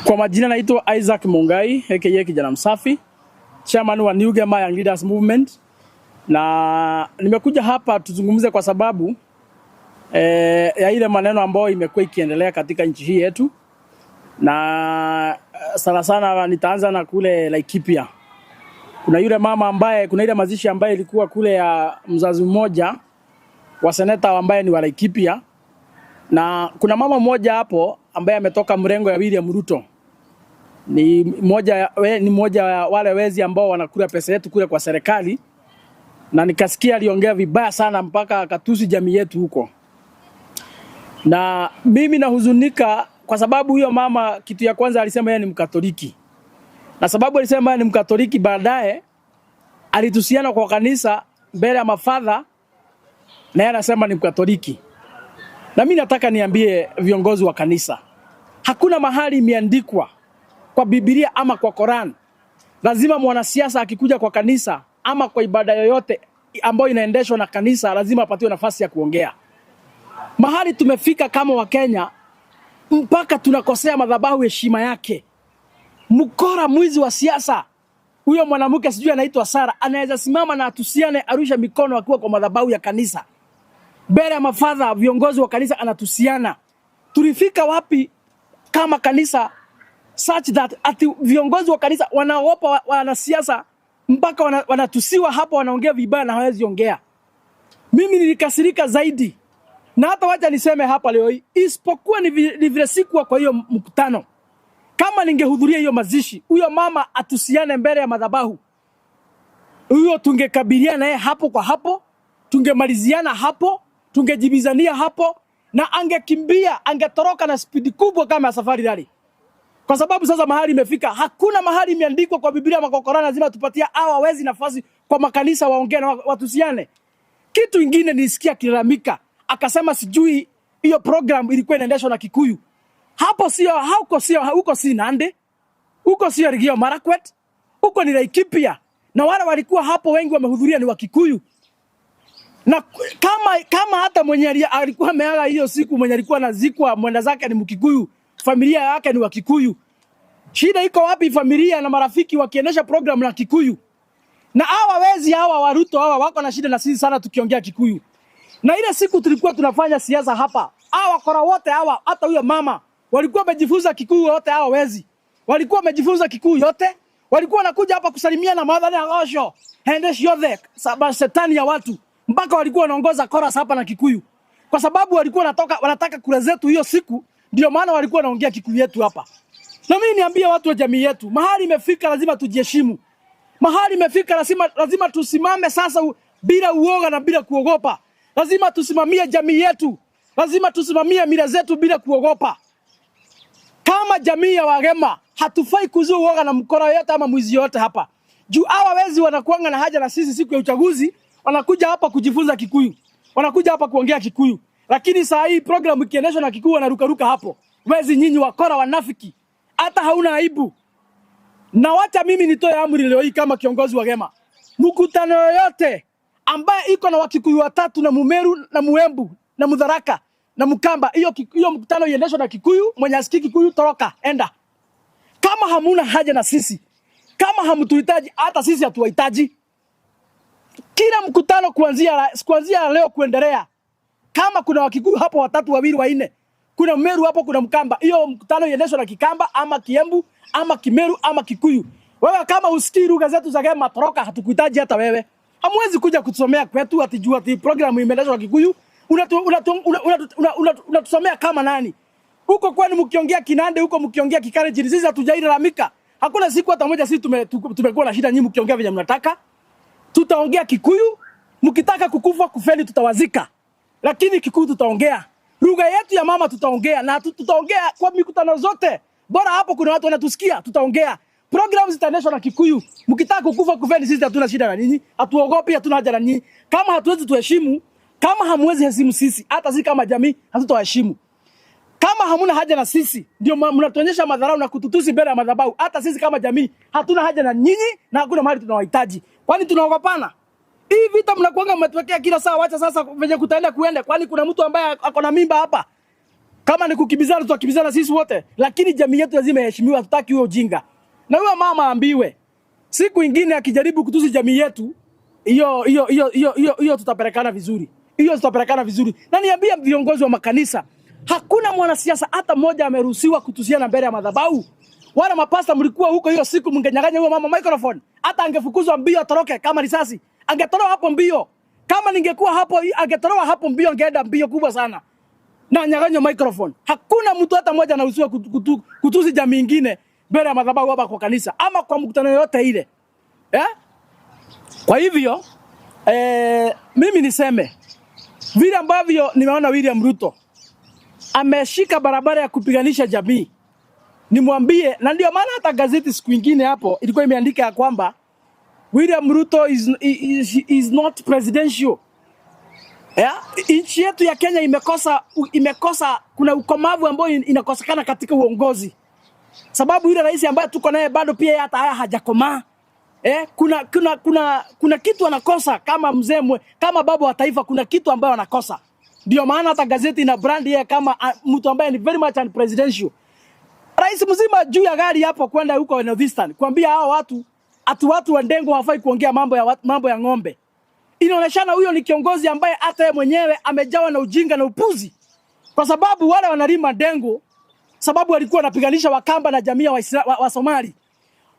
Kwa majina naitwa Isaac Mungai aka Kijana Msafi, chairman wa New Gema Young Leaders Movement, na nimekuja hapa tuzungumze kwa sababu ya ile maneno ambayo imekuwa ikiendelea katika nchi hii yetu, na sana sana nitaanza na kule Laikipia. Kuna yule mama ambaye, kuna ile mazishi ambaye ilikuwa kule ya mzazi mmoja wa seneta ambaye ni wa Laikipia, na kuna mama mmoja hapo ambaye ametoka mrengo ya William Ruto, ni mmoja ya wale wezi ambao wanakula pesa yetu kule kwa serikali, na nikasikia aliongea vibaya sana mpaka akatusi jamii yetu huko, na mimi nahuzunika kwa sababu huyo mama, kitu ya kwanza alisema yeye ni Mkatoliki, na sababu alisema yeye ni Mkatoliki, baadaye alitusiana kwa kanisa mbele ya mafadha, na yeye anasema ni Mkatoliki. Na mimi nataka niambie viongozi wa kanisa, hakuna mahali imeandikwa kwa Biblia ama kwa Koran lazima mwanasiasa akikuja kwa kanisa ama kwa ibada yoyote ambayo inaendeshwa na kanisa lazima apatiwe nafasi ya kuongea. Mahali tumefika kama Wakenya, mpaka tunakosea madhabahu heshima yake. Mkora mwizi wa siasa huyo mwanamke sijui anaitwa Sara, anaweza simama na atusiane, arusha mikono akiwa kwa madhabahu ya kanisa mbele ya mafadha, viongozi wa kanisa, anatusiana. Tulifika wapi kama kanisa such that ati viongozi wa kanisa wanaogopa wanasiasa mpaka wanatusiwa hapo, wanaongea vibaya na hawezi ongea. Mimi nilikasirika zaidi, na hata wacha niseme hapa leo hii, isipokuwa ni vile sikuwa kwa hiyo mkutano. Kama ningehudhuria hiyo mazishi, huyo mama atusiane mbele ya madhabahu, huyo tungekabiliana naye hapo kwa hapo, tungemaliziana hapo, tungejibizania hapo, na angekimbia, angetoroka na spidi kubwa kama ya Safari Rally, kwa sababu sasa mahali imefika, hakuna mahali imeandikwa kwa Biblia ama kwa Korani lazima tupatie hawa wezi nafasi kwa makanisa waongee na watusiane. Kitu ingine nilisikia akilalamika, akasema sijui hiyo program ilikuwa inaendeshwa na Kikuyu. Hapo sio huko, sio huko, si Nandi, huko sio Elgeyo Marakwet, huko ni Laikipia, na wale walikuwa hapo wengi wamehudhuria ni Wakikuyu. Na kama hata mwenye alikuwa ameaga hiyo siku, mwenye alikuwa anazikwa mwenda zake ni Mkikuyu, familia yake ni Wakikuyu. Shida iko wapi? Familia na marafiki wakiendesha program na Kikuyu? Na hawa wezi hawa wa Ruto hawa wako na shida na sisi sana tukiongea Kikuyu. Na ile siku tulikuwa tunafanya siasa hapa, hawa wakora wote hawa, hata huyo mama walikuwa wamejifunza Kikuyu wote, hawa wezi walikuwa wamejifunza Kikuyu yote, walikuwa wanakuja hapa kusalimia na madhani agosho hende ciothe shetani ya watu, mpaka walikuwa wanaongoza chorus hapa na Kikuyu, kwa sababu walikuwa wanataka kura zetu hiyo siku, ndio maana walikuwa wanaongea Kikuyu yetu hapa. Na mimi niambie watu wa jamii yetu, mahali imefika lazima tujiheshimu. Mahali imefika lazima tusimame sasa bila uoga na bila kuogopa. Lazima tusimamie jamii yetu, lazima tusimamie mila zetu bila kuogopa. Kama jamii ya Wagema hatufai kuzua uoga na mkora yote ama mwizi yote hapa. Juu hawa wezi wanakuanga na haja na sisi siku ya uchaguzi, wanakuja hapa kujifunza Kikuyu, wanakuja hapa kuongea Kikuyu, lakini saa hii program ikiendeshwa na Kikuyu wanarukaruka hapo. Wezi nyinyi, wakora, wanafiki, hata hauna aibu. Na wacha mimi nitoe amri leo hii kama kiongozi wa Gema, mkutano yoyote ambaye iko na Wakikuyu watatu na Mumeru na Muembu na Mudharaka na Mkamba, hiyo mkutano iendeshwe na Kikuyu. Mwenye asikii Kikuyu toroka, enda. Kama hamuna haja na sisi, kama hamtuhitaji, hata sisi hatuwahitaji. Kila mkutano kuanzia leo kuendelea, kama kuna Wakikuyu hapo watatu, wawili, wanne, kuna Mmeru hapo, kuna Mkamba, hiyo mkutano iendeshwe na Kikamba ama Kiembu ama Kimeru ama Kikuyu. Wewe kama usikii lugha zetu za Gema, toroka, hatukuhitaji hata wewe. Hamwezi kuja kutusomea kwetu ati juu ati program imeendeshwa na Kikuyu. Unatusomea kama nani? Huko kwenu mkiongea Kinande, huko mkiongea Kikalenjin, sisi hatujailalamika. Hakuna siku hata moja sisi tumekuwa na shida nyinyi mkiongea vile mnataka. Tutaongea Kikuyu, mkitaka kukufa kufeni, tutawazika. Lakini Kikuyu tutaongea. Lugha yetu ya mama tutaongea na tutaongea kwa mikutano zote. Bora hapo kuna watu wanatusikia, tutaongea. Programs zitaendeshwa na Kikuyu. Mkitaka kukufa kufeni, sisi hatuna shida na ninyi. Hatuogopi, hatuna haja na ninyi. Kama hatuwezi tuheshimu, kama hamwezi heshimu sisi, hata sisi kama jamii hatutawaheshimu. Kama hamuna haja na sisi, ndio mnatuonyesha madharau na kututusi mbele ya madhabahu. Hata sisi kama jamii hatuna haja na nyinyi na hakuna mahali tunawahitaji. Kwani tunaogopana? Hii vita mnakuanga mmetuwekea kila saa, wacha sasa venye kutaenda kuende. Kwani kuna mtu ambaye ako na mimba hapa? Kama ni kukimbizana, tutakimbizana sisi wote, lakini jamii yetu lazima iheshimiwe. Hatutaki huo ujinga. Na huyo mama aambiwe siku ingine akijaribu kutusi jamii yetu, hiyo hiyo hiyo hiyo hiyo hiyo tutapelekana vizuri, hiyo tutapelekana vizuri. Na niambie viongozi wa makanisa, hakuna mwanasiasa hata mmoja ameruhusiwa kutusiana mbele ya madhabahu. Wale mapasta mlikuwa huko hiyo siku, mngenyang'anya huyo mama microphone, hata angefukuzwa mbio atoroke kama risasi, angetoroka hapo mbio. Kama ningekuwa hapo, angetoroka hapo mbio, angeenda mbio kubwa sana na nyang'anywa microphone. Hakuna mtu hata mmoja anaruhusiwa kutusi jamii ingine mbele ya madhabahu hapa kwa kanisa ama kwa mkutano yoyote ile, eh? Kwa hivyo mimi niseme vile ambavyo nimeona William Ruto ameshika barabara ya kupiganisha jamii, nimwambie, na ndio maana hata gazeti siku ingine hapo ilikuwa imeandika ya kwamba William Ruto is not presidential. Yeah? Nchi yetu ya Kenya imekosa kuna ukomavu ambao inakosekana katika uongozi, sababu yule rais ambaye tuko naye bado pia yeye hata haya hajakomaa. Kuna kitu anakosa kama mzee kama baba wa taifa, kuna kitu ambayo anakosa. Ndio maana hata gazeti ina brand yeye kama mtu ambaye ni very much unpresidential. Rais mzima juu ya gari hapo kwenda huko Northeastern kuambia hao watu ati watu wa Ndengo hawafai kuongea mambo ya ng'ombe. Inaonekana huyo ni kiongozi ambaye hata yeye mwenyewe amejawa na ujinga na upuzi, kwa sababu wale wanalima ndengu, sababu walikuwa wanapiganisha Wakamba na jamii ya wa Somali.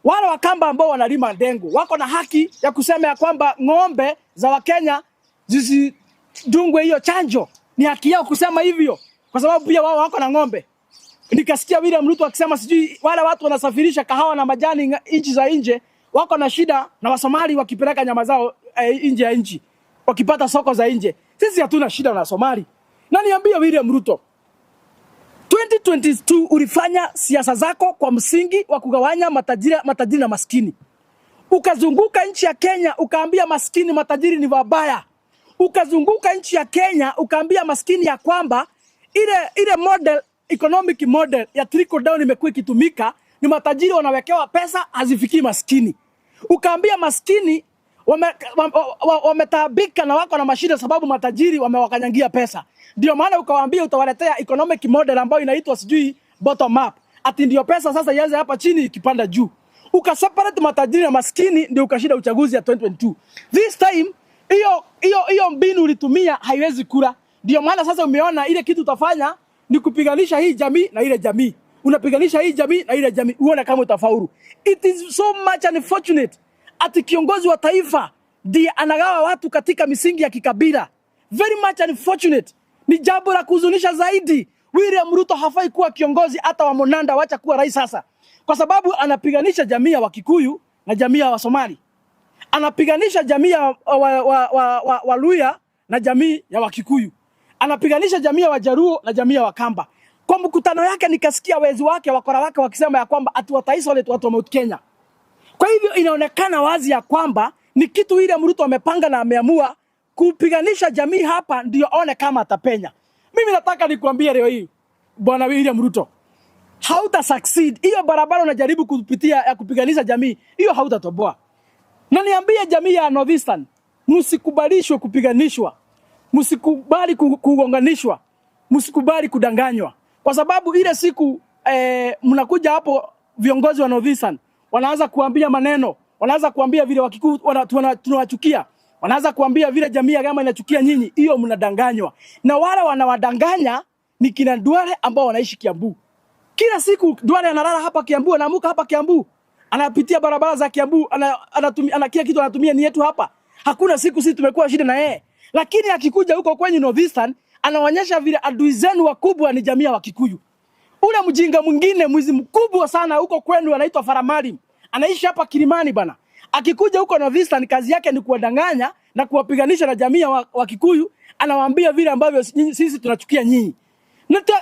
Wale Wakamba ambao wanalima ndengu wako na haki ya kusema ya kwamba ng'ombe za Wakenya zisидungwe hiyo chanjo. Ni haki yao kusema hivyo, kwa sababu pia wao wako na ng'ombe. Nikasikia William Ruto akisema sijui wale watu wanasafirisha kahawa na majani nchi za nje wako na shida na Wasomali wakipeleka nyama zao nje ya nchi, wakipata soko za nje. Sisi hatuna shida na Somali. Na niambie William Ruto, 2022 ulifanya siasa zako kwa msingi wa kugawanya matajiri na maskini. Ukazunguka nchi ya Kenya ukaambia maskini matajiri ni wabaya. Ukazunguka nchi ya Kenya ukaambia maskini ya kwamba ile model, economic model ya trickle down imekuwa ikitumika, ni matajiri wanawekewa pesa hazifikii maskini. Ukaambia maskini wametaabika na wako na mashida sababu matajiri wamewakanyangia pesa. Ndio maana ukawaambia utawaletea economic model ambayo inaitwa sijui bottom up, ati ndio pesa sasa ianze hapa chini ikipanda juu. Ukaseparate matajiri na maskini, ndio ukashinda uchaguzi ya 2022. This time hiyo mbinu ulitumia haiwezi kula. Ndio maana sasa umeona ile kitu utafanya ni kupiganisha hii jamii na ile jamii, unapiganisha hii jamii na ile jamii, uone kama utafaulu. It is so much unfortunate ati kiongozi wa taifa ndiye anagawa watu katika misingi ya kikabila. Very much unfortunate. Ni jambo la kuhuzunisha zaidi. William Ruto hafai kuwa kiongozi hata wa Monanda, wacha kuwa rais sasa, kwa sababu anapiganisha jamii ya Wakikuyu na jamii ya Wasomali, anapiganisha jamii ya wa Luhya na jamii ya Wakikuyu, anapiganisha jamii ya Wajaruo na jamii ya Wakamba. Kwa mkutano yake nikasikia wezi wake wakora wake wakisema ya kwamba ati wataisolate watu wa Mount Kenya. Kwa hivyo inaonekana wazi ya kwamba ni kitu William Ruto amepanga na ameamua kupiganisha jamii hapa ndio aone kama atapenya. Mimi nataka nikuambie leo hii Bwana William Ruto, hauta succeed. Hiyo barabara unajaribu kupitia ya kupiganisha jamii, hiyo hautatoboa. Na niambie jamii ya Northeastern, msikubalishwe kupiganishwa, msikubali kugonganishwa, msikubali kudanganywa, kwa sababu ile siku mnakuja hapo, viongozi wa Northeastern wanaanza kuambia maneno, wanaanza kuambia vile Wakikuyu tunawachukia, wanaanza kuambia vile jamii ya Gama inachukia nyinyi. Hiyo mnadanganywa, na wale wanawadanganya ni kina Duale ambao wanaishi Kiambu. Kila siku Duale analala hapa Kiambu, anaamuka hapa Kiambu, anapitia barabara za Kiambu, ana kila kitu anatumia ni yetu hapa. Hakuna siku sisi tumekuwa shida na yeye, lakini akikuja huko kwenye Northeastern anaonyesha vile adui zenu wakubwa ni jamii ya Wakikuyu. Ule mjinga mwingine mwizi mkubwa sana huko kwenu anaitwa Faramali, anaishi hapa Kilimani bana. Akikuja huko Northeastern kazi yake ni kuwadanganya na kuwapiganisha na jamii ya Wakikuyu, anawaambia vile ambavyo sisi tunachukia nyinyi.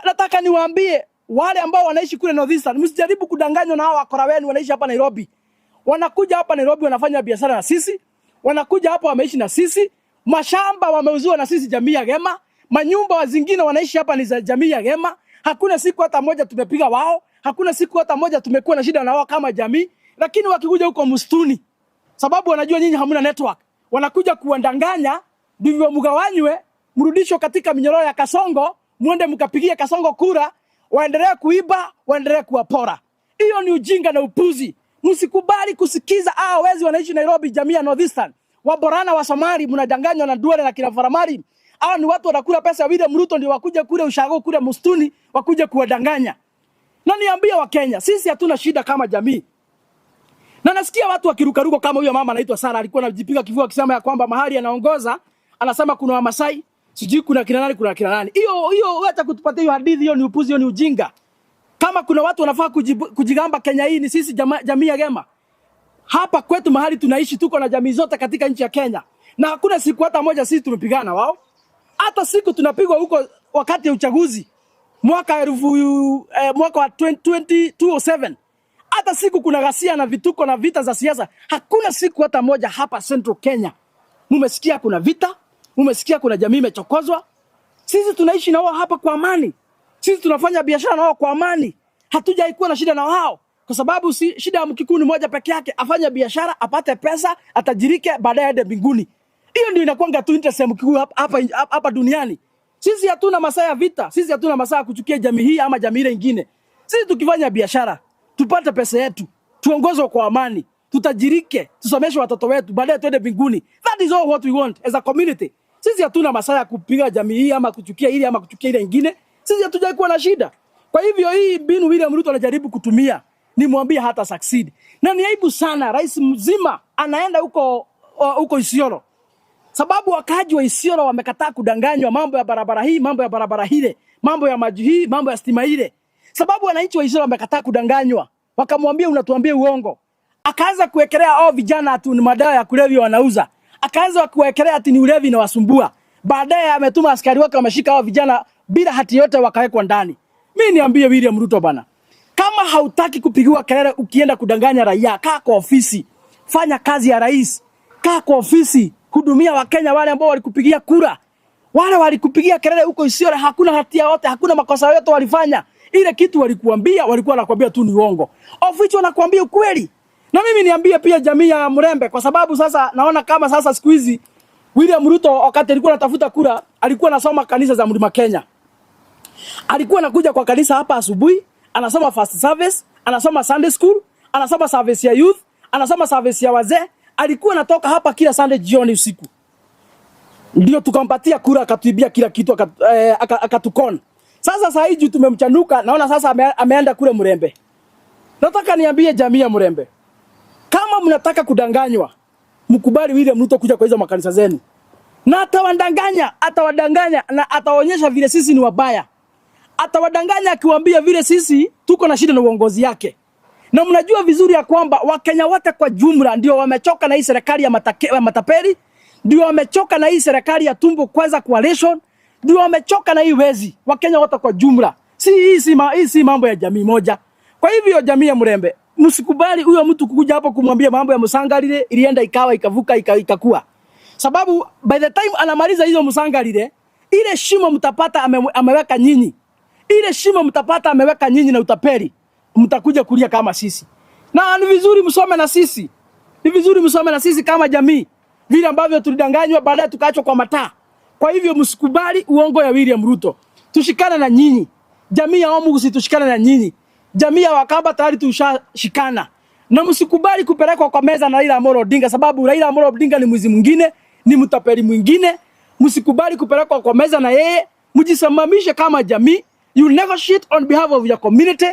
Nataka niwaambie wale ambao wanaishi kule Northeastern, msijaribu kudanganywa na hao wakora wenu wanaishi hapa Nairobi. Wanakuja hapa Nairobi wanafanya biashara na sisi, wanakuja hapa wameishi na sisi, mashamba wameuziwa na sisi jamii ya Gema, manyumba zingine wanaishi hapa ni za jamii ya Gema. Hakuna siku hata moja tumepiga wao, hakuna siku hata moja tumekuwa na shida na wao kama jamii, lakini wakikuja huko msituni, sababu wanajua nyinyi hamna network, wanakuja kuwadanganya ndivyo mgawanywe, mrudishwe katika minyororo ya Kasongo, Mwende mkapigie Kasongo kura, waendelee kuiba, waendelee kuwapora. Hiyo ni ujinga na upuzi. Msikubali kusikiza hao wezi wanaishi Nairobi, jamii ya Northeastern. Waborana wa Somali mnadanganywa na Duale na kina Faramari. Hao ni watu wanakula pesa ya William Ruto ndio wakuja kule ushago kule msituni wakuja kuwadanganya. Na niambie Wakenya, sisi hatuna shida kama jamii. Na nasikia watu wakirukaruka kama huyo mama anaitwa Sara alikuwa anajipiga kifua akisema ya kwamba mahali anaongoza anasema kuna Wamasai, sijui kuna kina nani, kuna kina nani. Hiyo hiyo acha kutupatia hiyo hadithi, hiyo ni upuzi, hiyo ni ujinga. Kama kuna watu wanafaa kujigamba Kenya hii ni sisi jamii ya Gema. Hapa kwetu mahali tunaishi tuko na jamii zote katika nchi ya Kenya. Na hakuna siku hata moja sisi tumepigana wao. Hata siku tunapigwa huko wakati ya uchaguzi mwaka wa 20, 2007 hata siku kuna ghasia na vituko na vita za siasa, hakuna siku hata moja hapa Central Kenya mumesikia kuna vita, mumesikia kuna jamii imechokozwa. Sisi tunaishi na wao hapa kwa amani, sisi tunafanya biashara na wao kwa amani, hatujai kuwa na shida na wao, kwa sababu shida ya Mkikuyu ni moja peke yake, afanye biashara apate pesa, atajirike, baadaye aende mbinguni. Hiyo ndio inakuanga tu interest ya Mkikuyu hapa duniani. Sisi hatuna masaa ya vita, sisi hatuna masaa ya kuchukia jamii hii ama jamii ile ingine. Sisi tukifanya biashara tupate pesa yetu, tuongozwe kwa amani, tutajirike, tusomeshe watoto wetu, baadaye tuende mbinguni. That is all what we want as a community. Sisi hatuna masaa ya kupiga jamii hii ama kuchukia ile ama kuchukia ile ingine. Sisi hatujai kuwa na shida. Kwa hivyo hii mbinu William Ruto anajaribu kutumia, nimwambie hata succeed. Na ni aibu sana, rais mzima anaenda huko Isiolo sababu wakaaji wa Isiolo wamekataa kudanganywa mambo ya barabara hii, mambo ya barabara ile, mambo ya maji hii, mambo ya stima ile. Sababu wananchi wa Isiolo wamekataa kudanganywa, wakamwambia unatuambia uongo. Akaanza kuwekelea hao vijana ati ni madawa ya kulevya wanauza, akaanza kuwekelea ati ni ulevi inawasumbua. Baadaye ametuma askari wake wameshika hao vijana bila hati yote, wakawekwa ndani. Mimi niambie William Ruto bana, kama hautaki kupigiwa kelele ukienda kudanganya raia, kaa kwa ofisi, fanya kazi ya rais, kaa kwa ofisi, hudumia Wakenya wale ambao walikupigia kura. Wale walikupigia kelele huko Isiolo, hakuna hatia yote, hakuna makosa yote walifanya. Ile kitu walikuambia, walikuwa wanakuambia tu ni uongo. Of which wanakuambia ukweli. Na mimi niambie pia jamii ya Murembe, kwa sababu sasa naona kama sasa siku hizi William Ruto wakati alikuwa anatafuta kura, alikuwa anasoma kanisa za Mlima Kenya. Alikuwa anakuja kwa kanisa hapa asubuhi, anasoma first service, anasoma Sunday school, anasoma service ya youth, anasoma service ya wazee. Alikuwa anatoka hapa kila Sunday jioni usiku. Ndio tukampatia kura, akatuibia kila kitu, akatukon. Sasa saa hii juu tumemchanuka, naona sasa ameenda kule Murembe. Nataka niambie jamii ya Murembe, kama mnataka kudanganywa, mkubali William Ruto kuja kwa hizo makanisa zenu, na atawadanganya, atawadanganya na ataonyesha vile sisi ni wabaya. Atawadanganya akiwaambia vile sisi tuko na shida na uongozi yake. Na mnajua vizuri ya kwamba Wakenya wote kwa jumla ndio wamechoka na hii serikali ya matapeli, ndio wamechoka na hii serikali ya tumbo kwanza coalition, ndio wamechoka na hii wezi. Wakenya wote kwa jumla. Si hii si, ma, hii si mambo ya jamii moja. Kwa hivyo jamii ya Murembe, msikubali huyo mtu kukuja hapo kumwambia mambo ya Musangalile ilienda ikawa ikavuka ikakua. Sababu by the time anamaliza hizo Musangalile, ile shimo mtapata ameweka nyinyi. Ile shimo mtapata ameweka nyinyi na utapeli. Mtakuja kulia kama sisi. Na ni vizuri msome na sisi. Ni vizuri msome na sisi kama jamii. Vile ambavyo tulidanganywa baadaye tukaachwa kwa mataa. Kwa hivyo msikubali uongo ya William Ruto. Tushikane na nyinyi. Jamii ya Omugusi tushikane na nyinyi. Jamii ya Wakamba tayari tushashikana. Na msikubali kupelekwa kwa meza na Raila Amolo Odinga, sababu Raila Amolo Odinga ni mwizi mwingine, ni mtapeli mwingine. Msikubali kupelekwa kwa meza na yeye. Mjisimamishe kama jamii. You negotiate on behalf of your community.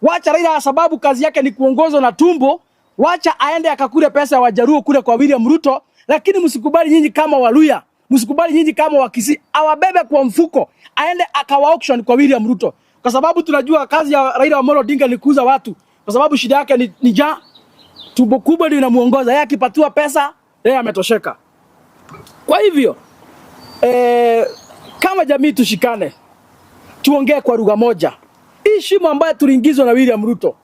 Wacha Raila, sababu kazi yake ni kuongozwa na tumbo. Wacha aende akakule pesa ya Wajaruo kule kwa William Ruto, lakini msikubali nyinyi kama Waluya, msikubali nyinyi kama Wakisii awabebe kwa mfuko aende akawa auction kwa William Ruto, kwa sababu tunajua kazi ya Raila Amolo Odinga ni kuuza watu, kwa sababu shida yake ni njaa. Tumbo kubwa ndio inamuongoza yeye, akipatiwa pesa yeye ametosheka. Kwa hivyo kama jamii tushikane, tuongee kwa lugha moja. Hii shimo ambayo tuliingizwa na William Ruto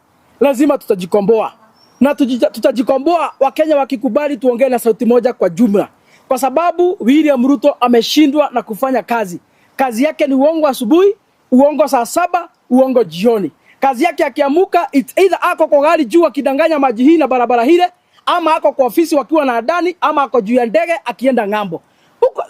lazima tutajikomboa, na tutajikomboa Wakenya wakikubali tuongee na sauti moja kwa jumla, kwa sababu William Ruto ameshindwa na kufanya kazi. Kazi yake ni uongo asubuhi, uongo saa 7, uongo jioni. Kazi yake akiamuka, it's either ako kwa gari juu akidanganya maji hii na barabara hile, ama ako kwa ofisi wakiwa na Adani, ama ako juu ya ndege akienda ng'ambo. Huko,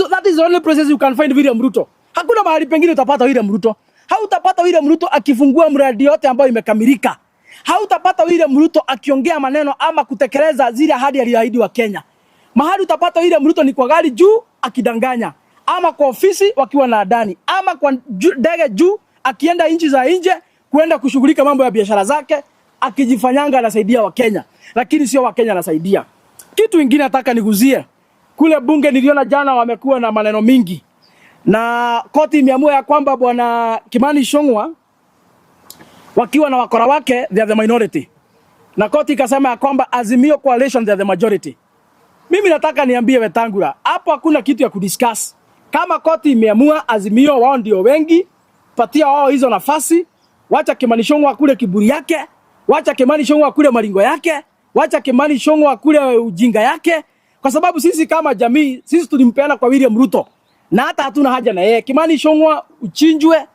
that is the only process you can find William Ruto. Hakuna mahali pengine utapata William Ruto. Hautapata William Ruto akifungua mradi yote ambayo imekamilika. Hautapata William Ruto akiongea maneno ama kutekeleza zile ahadi aliyoahidi wa Kenya. Mahali utapata William Ruto ni kwa gari juu akidanganya, ama kwa ofisi wakiwa na Adani, ama kwa ndege juu akienda nchi za nje kuenda kushughulika mambo ya biashara zake, akijifanyanga anasaidia Wakenya, lakini sio Wakenya anasaidia. Kitu ingine nataka niguzie, kule bunge niliona jana wamekuwa na maneno mingi, na koti imeamua ya kwamba bwana Kimani Ichung'wah wakiwa na wakora wake, they are the minority, na koti ikasema ya kwamba Azimio Coalition, they are the majority. Mimi nataka niambie Wetangula, hapo hakuna kitu ya kudiscuss. Kama koti imeamua Azimio wao ndio wengi, patia wao hizo nafasi, wacha Kimani Ichung'wah kule kiburi yake, wacha Kimani Ichung'wah kule maringo yake, wacha Kimani Ichung'wah kule ujinga yake, kwa sababu sisi kama jamii, sisi tulimpeana kwa William Ruto na hata hatuna haja na yeye. Kimani Ichung'wah uchinjwe,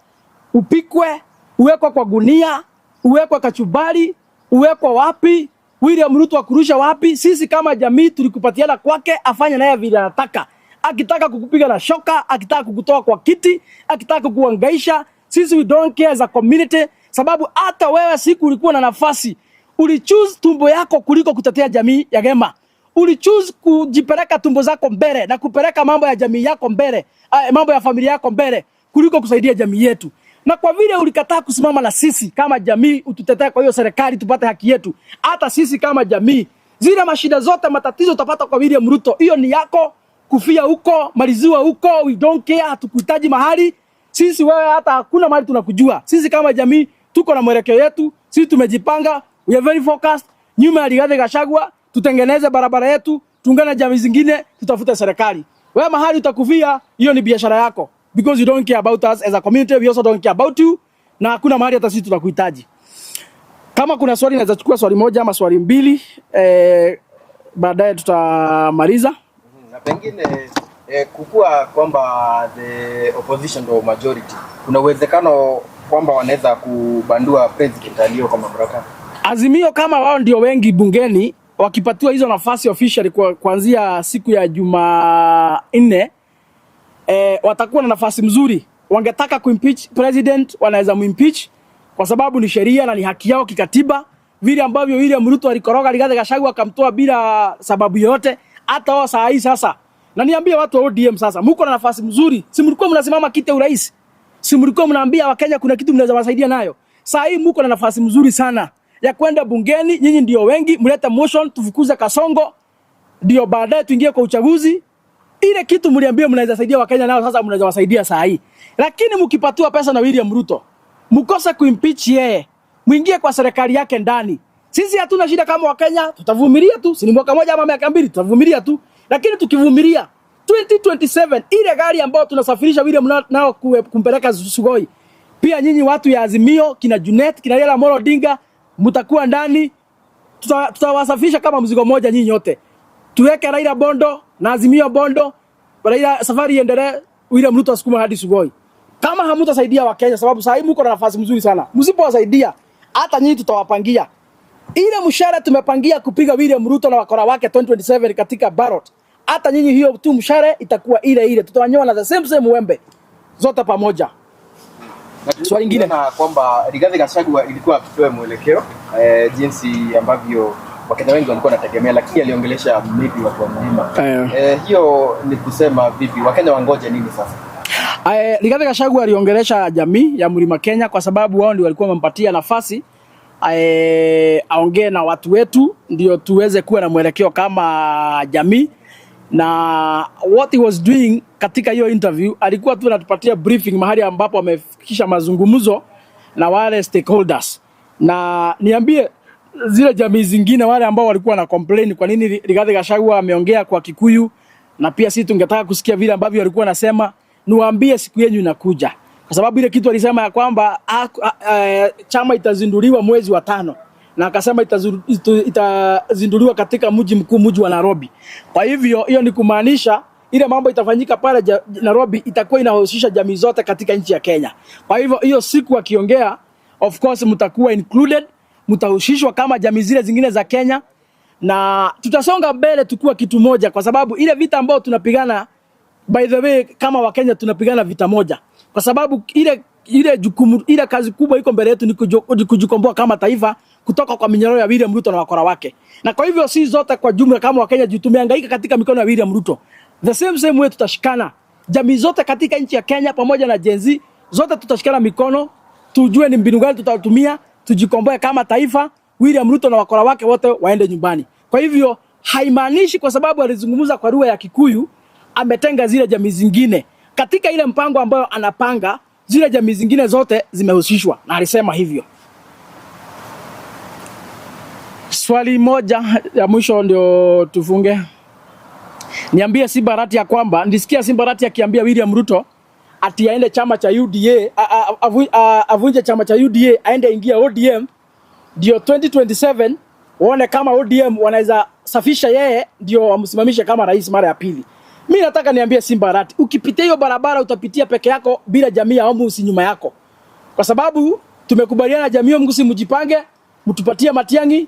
upikwe, uwekwe kwa gunia, uwekwe kachumbari, uwekwe wapi, William Ruto akurusha wapi? Sisi kama jamii tulikupatiana kwake, afanye naye vile anataka. Akitaka kukupiga na shoka, akitaka kukutoa kwa kiti, akitaka kukuangaisha, sisi we don't care as a community, sababu hata wewe siku ulikuwa na nafasi, ulichoose tumbo yako kuliko kutetea jamii ya Gema. Ulichoose kujipeleka tumbo zako mbele na kupeleka mambo ya jamii yako mbele, mambo ya familia yako mbele kuliko kusaidia jamii yetu. Na kwa vile ulikataa kusimama na sisi kama jamii, ututetee kwa hiyo serikali tupate haki yetu, hata sisi kama jamii, zile mashida zote matatizo utapata kwa William Ruto, hiyo ni yako, kufia huko, maliziwa huko, we don't care, hatukuhitaji mahali. Sisi wewe hata hakuna mahali tunakujua. Sisi kama jamii tuko na mwelekeo yetu, sisi tumejipanga, we are very focused. Nyuma ya Rigathi Gachagua tutengeneze barabara yetu, tuungane na jamii zingine, tutafute serikali. Wewe mahali utakufia, hiyo ni biashara yako, because you don't care about us as a community, we also don't care about you, na hakuna mahali hata sisi tutakuhitaji. Kama kuna swali naweza chukua swali moja ama swali mbili, baadaye tutamaliza. Na pengine kukua kwamba the opposition ndo majority, kuna uwezekano kwamba wanaweza kubandua president aliyo kwa mamlaka? Azimio kama wao ndio wengi bungeni, wakipatiwa hizo nafasi officially kuanzia siku ya Jumanne, watakuwa na nafasi mzuri. Wangetaka kuimpeach president, wanaweza muimpeach kwa sababu ni sheria na ni haki yao kikatiba. Vile ambavyo William Ruto alikoroga Rigathi Gachagua akamtoa bila sababu yoyote, hata wao saa hii sasa. Na niambie watu wa ODM sasa, mko na nafasi mzuri. Si mlikuwa mnasimama kiti ya urais? Si mlikuwa mnaambia Wakenya kuna kitu mnaweza wasaidia nayo? Saa hii mko na nafasi mzuri sana ya kwenda bungeni, nyinyi ndio wengi, mlete motion tufukuze Kasongo, ndio baadaye tuingie kwa uchaguzi. Ile kitu mliambia mnaweza saidia Wakenya nao sasa mnaweza wasaidia saa hii. Lakini mkipatiwa pesa na William Ruto, mkose kuimpeach yeye, mwingie kwa serikali yake ndani. Sisi hatuna shida kama Wakenya, tutavumilia tu, si ni mwaka moja ama miaka 2, tutavumilia tu. Lakini tukivumilia 2027 ile gari ambayo tunasafirisha William nao kumpeleka Sugoi, pia nyinyi watu ya Azimio, kina Junet, kina Raila Amolo Odinga, mtakuwa ndani, tutawasafirisha kama mzigo moja nyinyi nyote. Tuweke Raila Bondo na Azimio Bondo, Raila safari iendelee, William Ruto asukuma hadi Sugoi. Kama hamutasaidia Wakenya, sababu saa hii mko na nafasi mzuri sana, msipowasaidia hata nyinyi tutawapangia ile mshahara tumepangia kupiga William Ruto na wakora wake 2027 katika ballot. Hata nyinyi hiyo tu mshahara itakuwa ile ile, tutawanyoa na the same same wembe zote pamoja. Na Swali lingine. tuliona kwamba Rigathi Gachagua ilikuwa apewe mwelekeo jinsi ambavyo Wakenya wengi walikuwa wanategemea, lakini aliongelesha maybe watu wa mlima. Hiyo ni kusema vipi? Wakenya wangoje nini sasa? Rigathi Gachagua aliongelesha jamii ya Mlima Kenya kwa sababu wao ndio walikuwa wamempatia nafasi aongee na watu wetu ndio tuweze kuwa na mwelekeo kama jamii, na what he was doing katika hiyo interview alikuwa tu anatupatia briefing mahali ambapo amefikisha mazungumzo na wale stakeholders, na niambie zile jamii zingine wale ambao walikuwa na complain kwa nini Rigathi Gachagua ameongea kwa Kikuyu, na pia sisi tungetaka kusikia vile ambavyo walikuwa wanasema. Niwaambie siku yenu inakuja, kwa sababu ile kitu alisema ya kwamba chama itazinduliwa mwezi wa 5 na akasema itazinduliwa katika mji mkuu, mji wa Nairobi. Kwa hivyo hiyo ni kumaanisha ile mambo itafanyika pale Nairobi itakuwa inahusisha jamii zote katika nchi ya Kenya. Kwa hivyo hiyo siku akiongea, of course mtakuwa included, mtahusishwa kama jamii zile zingine za Kenya na tutasonga mbele tukiwa kitu moja, kwa sababu ile vita ambayo tunapigana, by the way, kama Wakenya tunapigana vita moja. kwa sababu ile jukumu, ile kazi kubwa iko mbele yetu ni kujikomboa kama taifa kutoka kwa minyororo ya William Ruto na wakora wake. Na kwa hivyo si zote kwa jumla kama Wakenya juu tumehangaika katika mikono ya William Ruto. The same same way tutashikana. Jamii zote katika nchi ya Kenya pamoja na Gen Z zote tutashikana mikono, tujue ni mbinu gani tutatumia tujikomboe kama taifa. William Ruto na wakora wake wote waende nyumbani. Kwa hivyo haimaanishi kwa sababu alizungumza kwa lugha ya Kikuyu ametenga zile jamii zingine. Katika ile mpango ambayo anapanga, zile jamii zingine zote zimehusishwa, na alisema hivyo. Swali moja ya mwisho ndio tufunge. Niambie Simba Arati ya kwamba nilisikia Simba Arati akiambia William Ruto ati aende chama cha UDA, avunje chama cha UDA aende ingia ODM ndio 2027 waone kama ODM wanaweza safisha yeye ndio wamsimamishe kama rais mara ya pili. Mimi nataka niambie Simba Arati, ukipitia hiyo barabara utapitia peke yako bila jamii ya Ombusi nyuma yako, kwa sababu tumekubaliana jamii ya Ombusi, mjipange, mtupatie Matiang'i,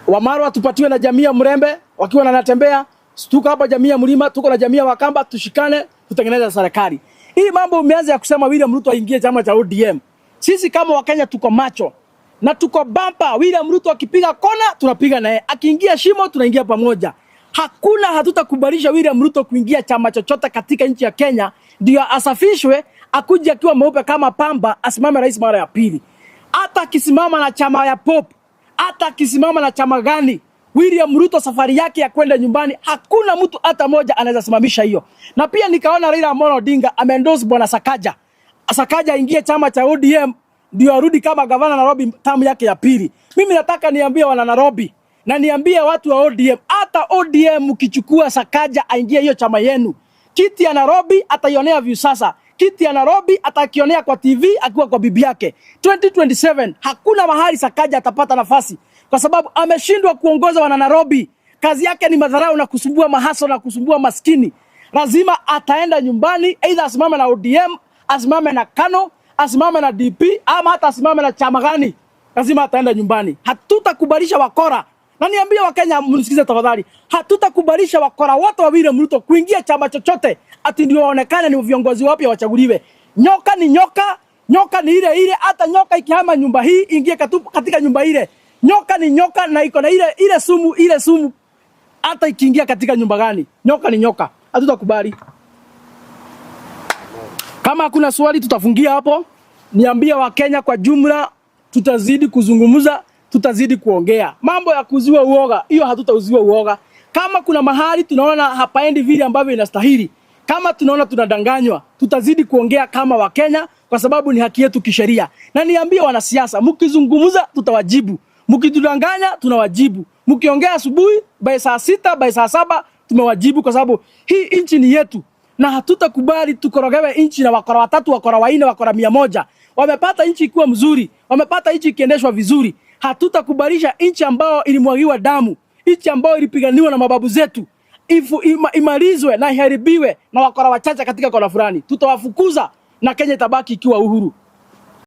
Wamarwa tupatiwe na jamii ya Mrembe wakiwa na Natembea, tuko hapa jamii ya Mlima, tuko na jamii ya Wakamba, tushikane tutengeneze serikali. Hii mambo umeanza ya kusema William Ruto aingie chama cha ODM. Sisi kama Wakenya tuko macho na tuko bampa. William Ruto akipiga kona tunapiga naye, akiingia shimo tunaingia pamoja. Hakuna, hatutakubalisha William Ruto kuingia chama chochote katika nchi ya Kenya ndio asafishwe akuje akiwa mweupe kama pamba asimame rais mara ya pili. Hata akisimama na chama ya Pop, hata akisimama na chama gani, William Ruto safari yake ya kwenda nyumbani, hakuna mtu hata moja anaweza simamisha hiyo. Na pia nikaona Raila Amolo Odinga ameendorse bwana Sakaja. Sakaja aingie chama cha ODM ndio arudi kama gavana Nairobi tamu yake ya pili. Mimi nataka niambie wana Nairobi na niambie watu wa ODM, hata ODM mkichukua Sakaja aingie hiyo chama yenu, kiti ya Nairobi ataionea Viusasa, kiti ya Nairobi atakionea kwa TV akiwa kwa bibi yake. 2027 hakuna mahali Sakaja atapata nafasi, kwa sababu ameshindwa kuongoza wana Nairobi. Kazi yake ni madharau na kusumbua mahaso na kusumbua maskini. Lazima ataenda nyumbani, aidha asimame na ODM, asimame na KANU, asimame na DP ama hata asimame na chama gani, lazima ataenda nyumbani. Hatutakubalisha wakora, na niambie Wakenya, mnisikize tafadhali, hatutakubalisha wakora wote wa William Ruto kuingia chama chochote ati ndio waonekane ni viongozi wapya wachaguliwe. Nyoka ni nyoka, nyoka ni ile ile. Hata nyoka ikihama nyumba hii ingie katika nyumba ile, nyoka ni nyoka na iko na ile ile sumu, ile sumu hata ikiingia katika nyumba gani, nyoka ni nyoka. Hatutakubali. Kama hakuna swali tutafungia hapo. Niambie Wakenya kwa jumla, tutazidi kuzungumza, tutazidi kuongea. Mambo ya kuuziwa uoga, hiyo hatutauziwa uoga. Kama kuna mahali tunaona hapaendi vile ambavyo inastahili, kama tunaona tunadanganywa, tutazidi kuongea kama Wakenya kwa sababu ni haki yetu kisheria. Na niambie wanasiasa, mkizungumza tutawajibu, mkitudanganya tunawajibu, mkiongea asubuhi by saa 6 by saa 7 tumewajibu, kwa sababu hii nchi ni yetu na hatutakubali tukorogewe nchi na wakora watatu, wakora wanne, wakora 100. Wamepata nchi ikiwa mzuri, wamepata nchi ikiendeshwa vizuri. Hatutakubalisha nchi ambayo ilimwagiwa damu, nchi ambayo ilipiganiwa na mababu zetu imalizwe na iharibiwe na wakora wachache katika kona fulani. Tutawafukuza na Kenya itabaki ikiwa uhuru.